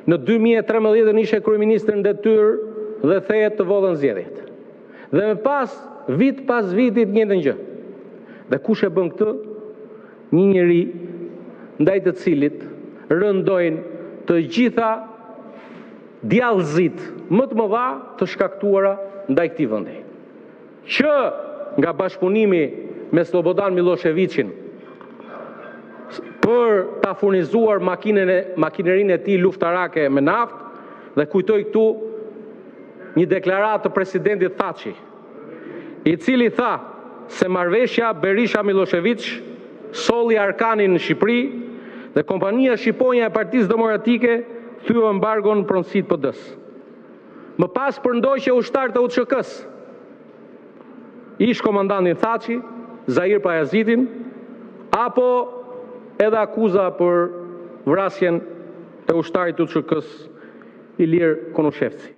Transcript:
Në 2013-ën ishe kryeministër në detyrë dhe the të vodhën zgjedhjet. Dhe më pas, vit pas viti, të njëjtën gjë. Dhe kush e bën këtë? Një njeri ndaj të cilit rëndojnë të gjitha djallëzitë më të mëdha të shkaktuara ndaj këtij vendi. Që nga bashkëpunimi me Sllobodan Millosheviçin për ta furnizuar makinën e makinerinë e tij luftarake me naftë, dhe kujtoj këtu një deklaratë të presidentit Thaçi, i cili tha se marrëveshja Berisha-Millosheviç solli Arkanin në Shqipëri dhe kompania Shqiponja e Partisë Demokratike theu embargon në pronësi të PD-së. Më pas përndoqe ushtarët e UÇK-së, ish-komandantin Thaçi, Zahir Pajazitin, apo edhe akuza për vrasjen e ushtarit të UÇK-së, Ilir Konushevci.